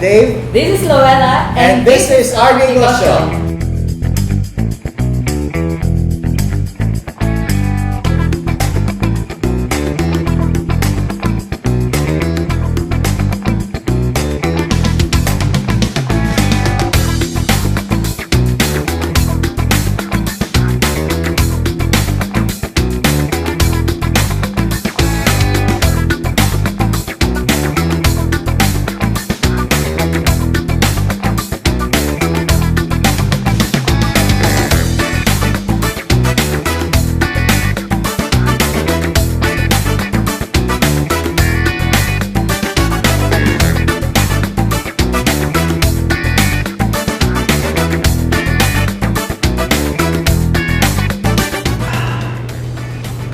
Dave. This is Luella. And this is Our Negosyo.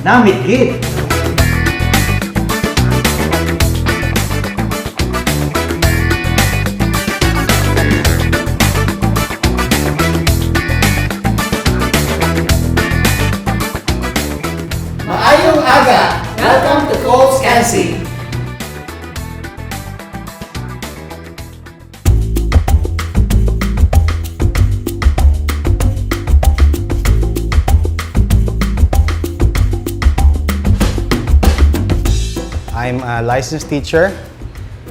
Namit gid. Maayong aga! Welcome to Coles Kansi. I'm a licensed teacher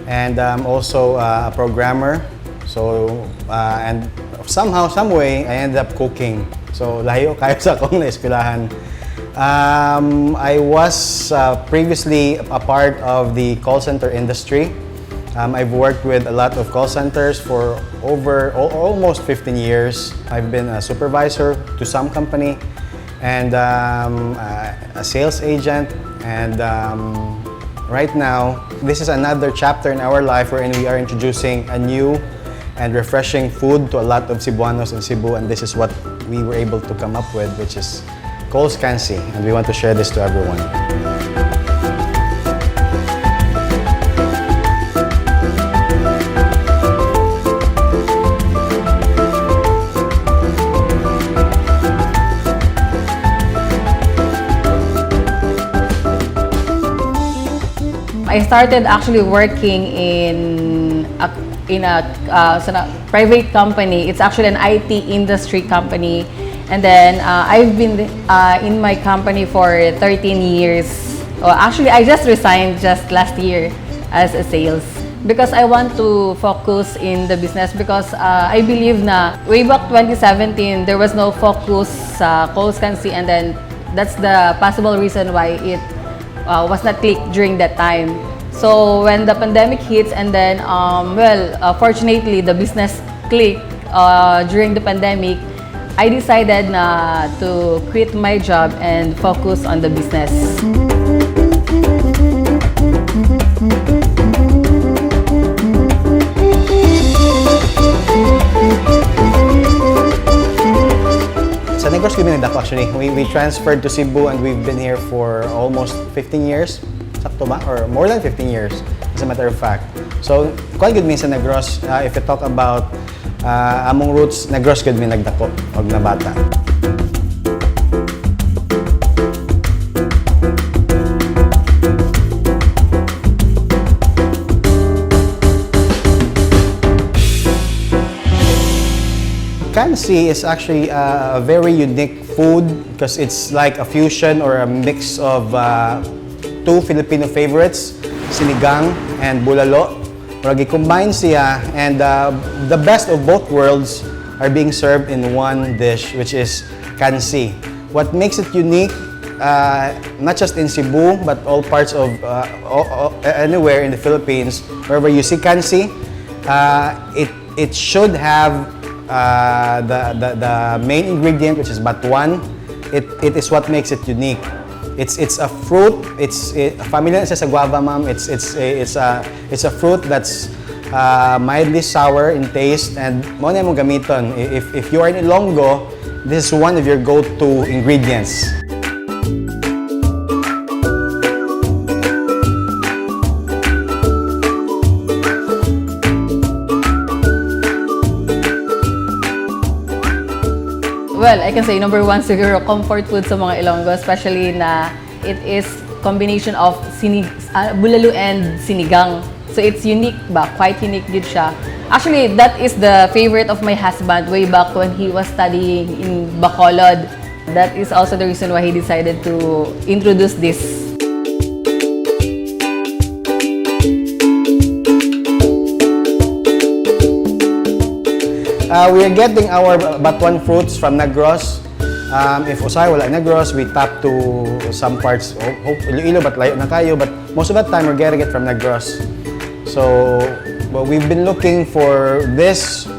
and I'm also a programmer. So, and somehow, some way, I ended up cooking. So, layo kayo sa akong naeskwelahan. I was previously a part of the call center industry. I've worked with a lot of call centers for over almost 15 years. I've been a supervisor to some company and a sales agent, and right now this is another chapter in our life wherein we are introducing a new and refreshing food to a lot of Cebuanos in Cebu, and this is what we were able to come up with, which is Coles Kansi, and we want to share this to everyone. I started actually working in a private company. It's actually an IT industry company. And then I've been in my company for 13 years. Oh, actually, I just resigned just last year as a sales because I want to focus in the business because I believe na way back 2017 there was no focus sa Coles Kansi, and then that's the possible reason why it was not clicked during that time. So when the pandemic hits and then, well, fortunately, the business clicked during the pandemic, I decided na to quit my job and focus on the business. Sa Negros kami nagdako actually. We transferred to Cebu and we've been here for almost 15 years. Sakto ba? Or more than 15 years, as a matter of fact. So, quite good mi sa Negros. If you talk about among roots, Negros gud mi nagdako og nabata. Kansi is actually a very unique food because it's like a fusion or a mix of two Filipino favorites, sinigang and bulalo. Murag i-combine siya, and the best of both worlds are being served in one dish, which is kansi. What makes it unique, not just in Cebu, but all parts of anywhere in the Philippines, wherever you see kansi, it should have the main ingredient, which is batuan. It is what makes it unique. It's a fruit. Familiar na siya sa guava, ma'am. It's a fruit that's mildly sour in taste, and mao na imong gamiton. If you are in Ilonggo, this is one of your go-to ingredients. Well, I can say number one siguro, comfort food sa mga Ilonggo, especially na it is combination of bulalo and sinigang. So it's unique ba? Quite unique gyud siya. Actually, that is the favorite of my husband way back when he was studying in Bacolod. That is also the reason why he decided to introduce this. We are getting our Batuan fruits from Negros. If usahay wala Negros, we tap to some parts, hope Iloilo, but layo na kaayo. But most of the time, we're getting it from Negros. So, but we've been looking for this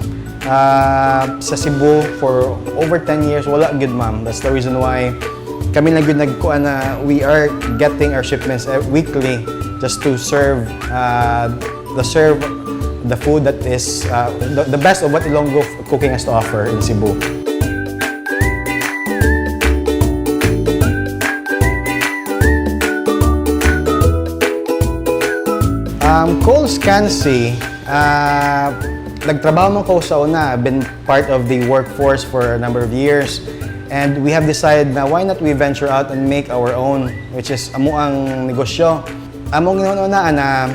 sa Cebu for over 10 years. Wala gyud, ma'am. That's the reason why kami lang gyud nagkuan na we are getting our shipments weekly just to serve the food that is the best of what Ilonggo cooking has to offer in Cebu. Cole's Kansi, nagtrabaho man ko sa una. I've been part of the workforce for a number of years. And we have decided na why not we venture out and make our own, which is amo ang negosyo. Among ginauna na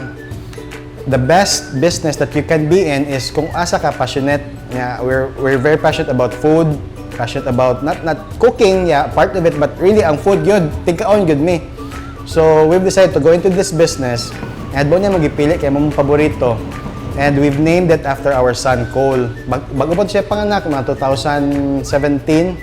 the best business that you can be in is kung asa ka passionate. Yeah, we're very passionate about food, passionate about not cooking, yeah, part of it, but really ang food gyud, tigkaon gyud mi. So we've decided to go into this business and mao niya magipili kay among paborito. And we've named it after our son Cole. Bago pa siya panganak, mga 2017.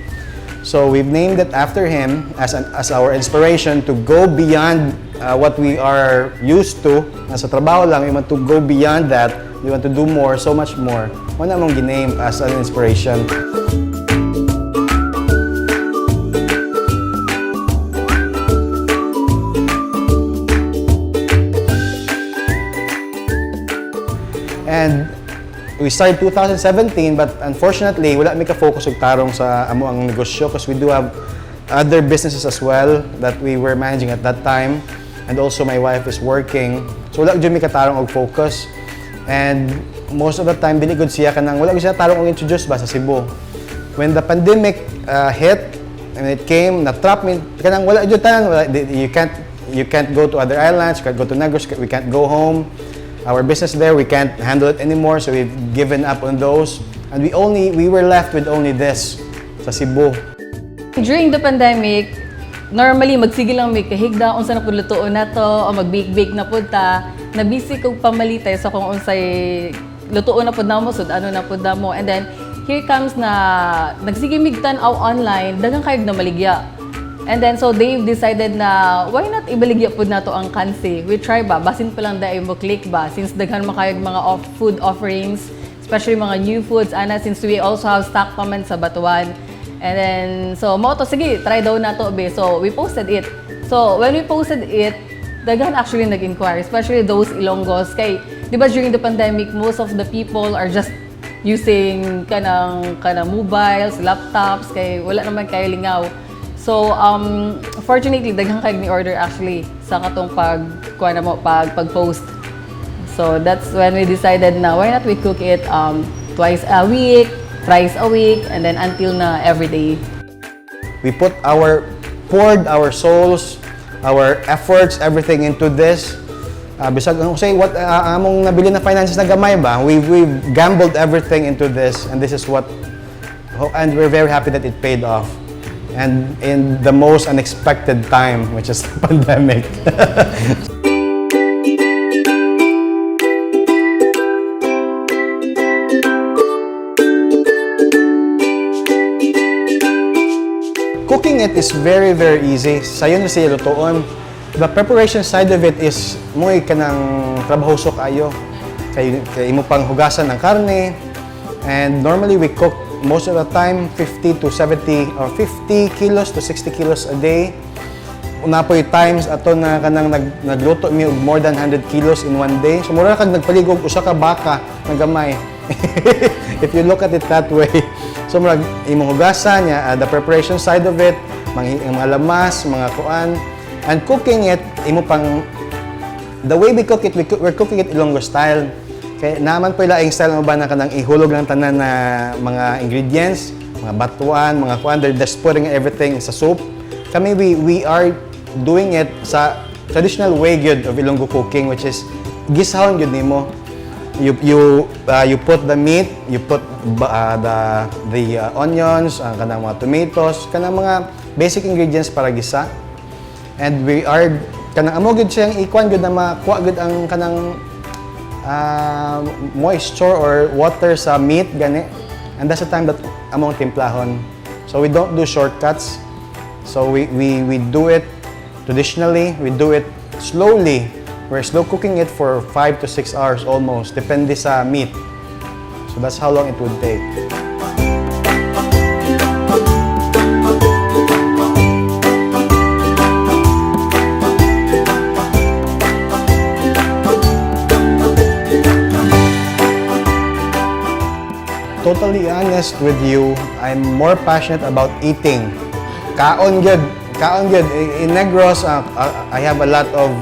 So we've named it after him as our inspiration to go beyond what we are used to. Nasa trabaho lang, we want to go beyond that. We want to do more, so much more. Mao na among giname as an inspiration. And we started 2017, but unfortunately, wala mi ka-focus og tarong sa amo ang negosyo because we do have other businesses as well that we were managing at that time. And also my wife is working. So wala jud mi katarong og focus. And most of the time dili gud siya kanang wala gud siya tarong og introduce ba sa Cebu. When the pandemic hit and it came, na-trap mi kanang wala jud tanan, wala, you can't go to other islands, you can't go to Negros, we can't go home. Our business there, we can't handle it anymore, so we've given up on those. And we were left with only this sa Cebu. During the pandemic, normally magsige lang may kahigda unsa na pud lutuon na to o mag-bake-bake na pud ta. Na busy kog pamalitay sa kung unsay lutuon na pud namo, sud ano na pud namo. And then here comes na nagsige mig tan-aw online, daghan kayog namaligya. And then so they've decided na why not ibaligya pud nato ang kansi. We try ba, basin pa lang dai mo click ba since daghan man kayog mga off food offerings, especially mga new foods ana, since we also have stock pa man sa Batuan. And then so mao to, sige, try daw nato be. So we posted it. So when we posted it, daghan actually nag-inquire, especially those Ilonggos kay di ba during the pandemic most of the people are just using kanang mobiles, laptops kay wala naman kay lingaw. So, fortunately, daghan kay ni order actually sa katong pag kuha na mo pag post. So, that's when we decided na why not we cook it twice a week, thrice a week, and then until na every day. We poured our souls, our efforts, everything into this. Bisag ang say what among nabili na finances na gamay ba, we gambled everything into this and this is what and we're very happy that it paid off. And in the most unexpected time, which is the pandemic. Cooking it is very, very easy. Sayon na siya lutuon. The preparation side of it is mo'y kanang trabahoso kaayo. Kay imo pang hugasan ang karne. And normally we cook most of the time 50 to 70 or 50 kilos to 60 kilos a day. Naa poy times ato na kanang nagluto mi og more than 100 kilos in one day. So mura kag nagpalig og usa ka baka na gamay, if you look at it that way. So murag imong hugasan niya, the preparation side of it, mga lamas, mga kuan, and cooking it imo pang the way we cook it, we're cooking it Ilonggo style. Kay naa man poy laing style mo ba na kanang ihulog lang tanan na mga ingredients, mga batuan, mga kuan, they're just putting everything sa soup. Kami, we are doing it sa traditional way gyud of Ilonggo cooking, which is gisahon gyud nimo. You put the meat, you put the onions, ang kanang mga tomatoes, kanang mga basic ingredients para gisa. And we are kanang amo gyud siyang ikuan gyud na makuha gyud ang kanang moisture or water sa meat gani. And that's the time that among timplahon. So we don't do shortcuts. So we do it traditionally, we do it slowly. We're slow cooking it for 5 to 6 hours almost, depende sa meat. So that's how long it would take. Totally honest with you, I'm more passionate about eating. Kaon gyud, kaon gyud. In Negros, I have a lot of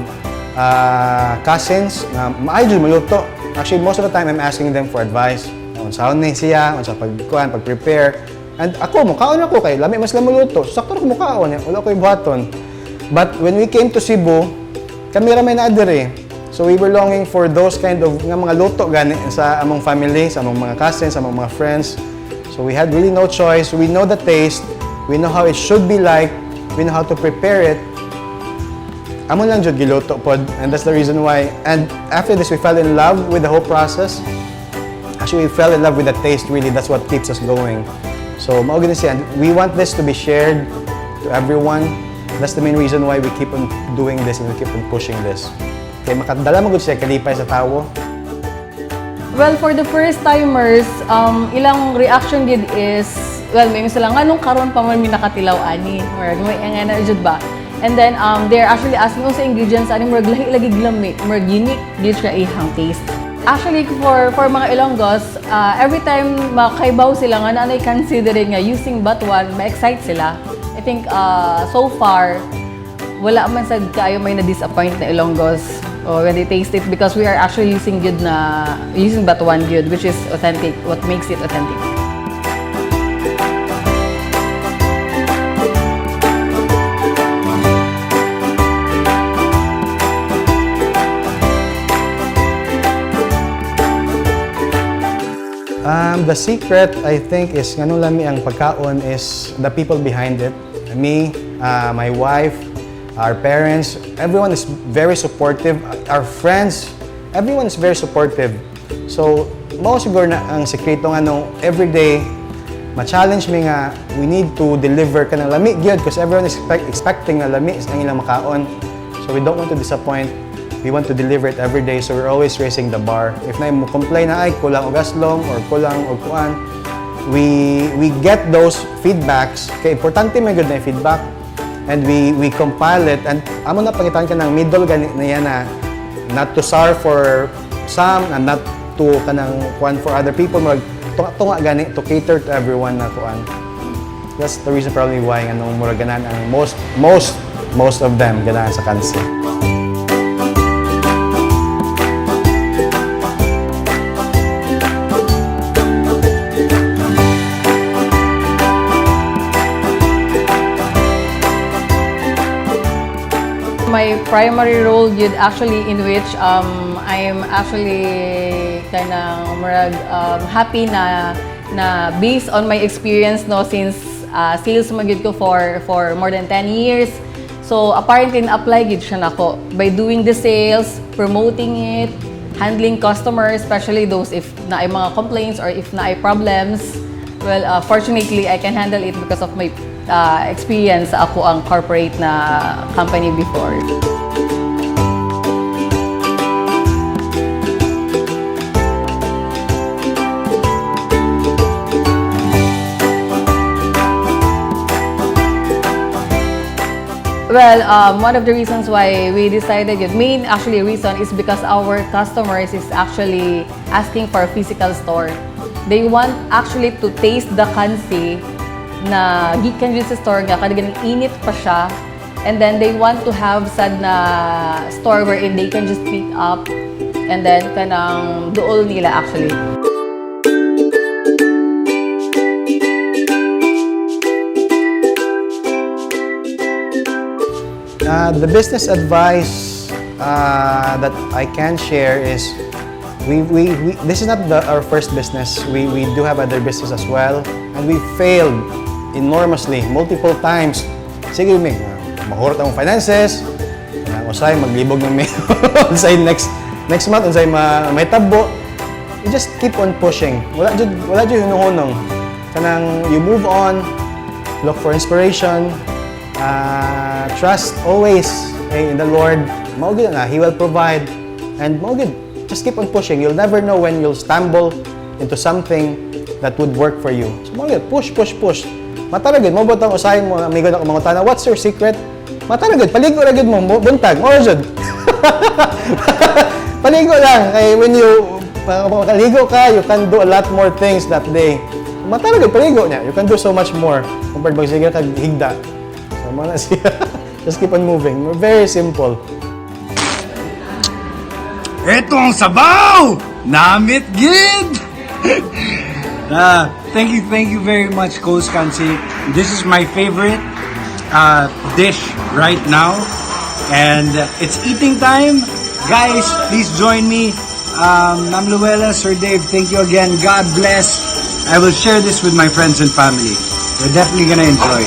cousins na maayo jud maluto. Actually, most of the time I'm asking them for advice. Unsaon ni siya, unsa pagkuan, pag-prepare. And ako, mukaon ako kay lami mas sila moluto. Sakto ra ko mukaon, wala ko'y buhaton. But when we came to Cebu, kami ra may naa diri. So we were longing for those kind of nga mga luto gani sa among family, sa among mga cousins, sa among mga friends. So we had really no choice. We know the taste, we know how it should be like, we know how to prepare it. Amo lang jud giluto pod, and that's the reason why. And after this, we fell in love with the whole process. Actually, we fell in love with the taste, really. That's what keeps us going. So, mao gyud siya. And we want this to be shared to everyone. That's the main reason why we keep on doing this and we keep on pushing this. Kay makadala man gud siya kalipay sa tawo. Well, for the first timers, ilang reaction gid is, well, may sila, "Nganong karon pa man mi nakatilaw ani?" Murag may nga na jud ba? And then, they're actually asking sa ingredients, ani, murag lahi lagi lami, murag unique gid siya ihang taste. Actually, for mga Ilonggos, every time makaibaw sila nga naanay considering nga using batuan, ma-excite sila. I think, so far, wala man sad kaayo may na-disappoint na Ilonggos oh, when they taste it because we are actually using good na using batuan good, which is authentic, what makes it authentic. The secret, I think, is nganong lami ang pagkaon is the people behind it. Me, my wife, our parents, everyone is very supportive. Our friends, everyone is very supportive. So, mao siguro na ang sekreto nga nung everyday ma-challenge mi nga we need to deliver kanang lami gyud because everyone is expecting na lami ang ilang makaon. So we don't want to disappoint. We want to deliver it every day, so we're always raising the bar. If na mo complain na ay kulang og aslom or kulang og kuan, we get those feedbacks. Kay importante man gud na yung feedback and we compile it and amo na pangitan ka ng middle gani na yan na not to sour for some and not to kanang kuan for other people, murag tunga gani to cater to everyone na kuan. That's the reason probably why anong murag ganan ang most of them ganahan sa kansi. My primary role yun actually, in which I'm actually kanang murag happy na based on my experience, no, since sales man gyud ko for more than 10 years. So apparently na-apply gyud siya nako by doing the sales, promoting it, handling customers, especially those if naay mga complaints or if naay problems. Well, fortunately, I can handle it because of my experience sa ako ang corporate na company before. Well, one of the reasons why we decided yun, main actually reason is because our customers is actually asking for a physical store. They want actually to taste the kansi na gikan jud sa store nga kada ganing init pa siya. And then they want to have sad na store wherein they can just pick up and then kanang duol nila actually. The business advice that I can share is we this is not our first business. We do have other business as well, and we failed enormously multiple times. Sige, mi, mahurot ang finances, kanang usay maglibog na mi. Unsay next month, unsay mahitabo. You just keep on pushing. Wala jud hunong. Kanang you move on, look for inspiration, trust always in the Lord. Mao gyud na, He will provide. And mao gyud, just keep on pushing. You'll never know when you'll stumble into something that would work for you. So mao gyud, push, push, push. Mata ra gyud, mo butang usahay mo amigo na mangutana, "What's your secret?" Mata ra gyud, paligo ra gyud mo, buntag, mao ra jud. Paligo lang. Kay when you makaligo ka, you can do a lot more things that day. Mata ra gyud, paligo niya. You can do so much more compared magsige kag higda. So mao na siya. Just keep on moving. Very simple. Ito ang sabaw! Namit gid! Thank you very much, Coach Kansi. This is my favorite dish right now. And it's eating time. Guys, please join me. Ma'am Luella, Sir Dave, thank you again. God bless. I will share this with my friends and family. We're definitely gonna enjoy.